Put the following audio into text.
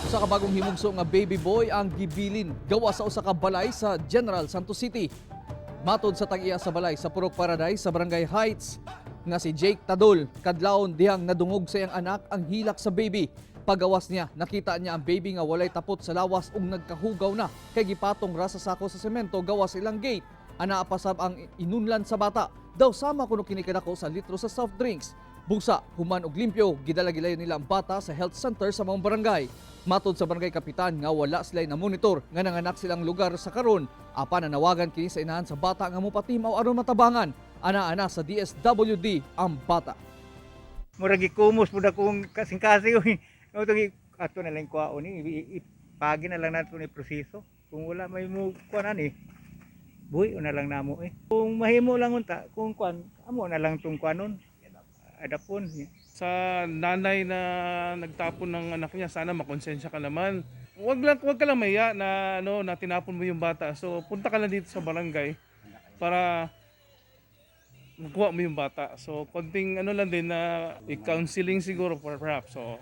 Usa ka bagong himugso nga baby boy ang gibilin gawa sa usa ka balay sa General Santos City. Matod sa tag-iya sa balay sa Purok Paradise sa Barangay Heights nga si Jake Tadol, kadlawon dihang nadungog sa iyang anak ang hilak sa baby. Pagawas niya, nakita niya ang baby nga walay tapot sa lawas ug nagkahugaw na kay gipatong ra sa sako sa semento gawas ilang gate. Anaa pa sab ang inunlan sa bata. Daw sama kuno kini kadako sa litro sa soft drinks. Busa, human og limpyo, gidala gilayon nila ang bata sa health center sa maong barangay. Matod sa barangay kapitan nga wala sila na monitor nga nanganak silang lugar sa karon. Apan nanawagan kini sa inahan sa bata nga mopatimaw aron matabangan. Ana-ana sa DSWD ang bata. Murag gikumos pud akong kasing-kasing, uy. Mao to ato na lang kuhaon ni ipagi na lang nato ni proseso. Kung wala may mo kuan ani, buhi na lang namo eh. Kung mahimo lang unta, kung kuan, amo na lang tong kuanon. Adapon. Sa nanay na nagtapon ng anak niya, sana makonsensya ka naman. Wag ka lang mahiya na ano na tinapon mo yung bata. So punta ka lang dito sa barangay para makuha mo yung bata. So konting ano lang din na i-counseling siguro perhaps. So